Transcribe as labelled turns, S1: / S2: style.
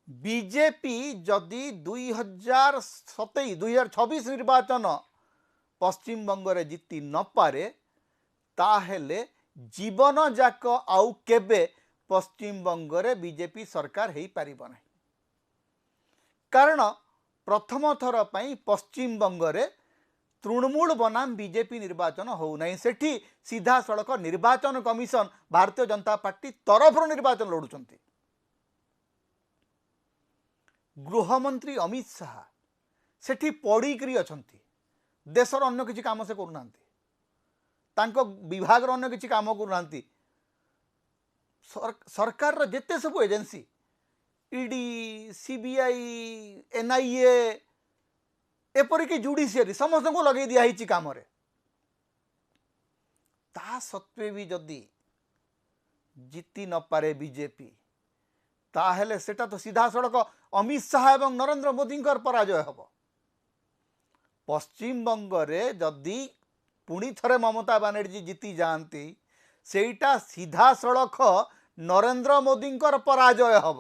S1: BJP ଯଦି 2027, 2026 ନିର୍ବାଚନ ପଶ୍ଚିମବଙ୍ଗରେ ଜିତି ନପାରେ, ତାହେଲେ ଜୀବନ ଯାକ ଆଉ କେବେ ପଶ୍ଚିମବଙ୍ଗରେ ବିଜେପି ସରକାର ହେଇପାରିବ ନାହିଁ। କାରଣ ପ୍ରଥମ ଥର ପାଇଁ ପଶ୍ଚିମବଙ୍ଗରେ ତୃଣମୂଳ ବନାମ ବିଜେପି ନିର୍ବାଚନ ହେଉନାହିଁ। ସେଠି ସିଧାସଳଖ ନିର୍ବାଚନ କମିଶନ ଭାରତୀୟ ଜନତା ପାର୍ଟି ତରଫରୁ ନିର୍ବାଚନ ଲଢ଼ୁଛନ୍ତି। ଗୃହମନ୍ତ୍ରୀ ଅମିତ ଶାହା ସେଠି ପଡ଼ିକରି ଅଛନ୍ତି। ଦେଶର ଅନ୍ୟ କିଛି କାମ ସେ କରୁନାହାନ୍ତି, ତାଙ୍କ ବିଭାଗର ଅନ୍ୟ କିଛି କାମ କରୁନାହାନ୍ତି। ସରକାରର ଯେତେ ସବୁ ଏଜେନ୍ସି, ଇଡି, ସିବିଆଇ, ଏନ୍ଆଇଏ, ଏପରିକି ଜୁଡ଼ିସିଆରୀ, ସମସ୍ତଙ୍କୁ ଲଗେଇ ଦିଆହେଇଛି କାମରେ। ତା ସତ୍ତ୍ୱେ ବି ଯଦି ଜିତି ନପାରେ ବିଜେପି, ତାହେଲେ ସେଟା ତ ସିଧାସଳଖ ଅମିତ ଶାହା ଏବଂ ନରେନ୍ଦ୍ର ମୋଦିଙ୍କର ପରାଜୟ ହେବ। ପଶ୍ଚିମବଙ୍ଗରେ ଯଦି ପୁଣି ଥରେ ମମତା ବାନାର୍ଜୀ ଜିତି ଯାଆନ୍ତି, ସେଇଟା ସିଧାସଳଖ ନରେନ୍ଦ୍ର ମୋଦିଙ୍କର ପରାଜୟ ହେବ।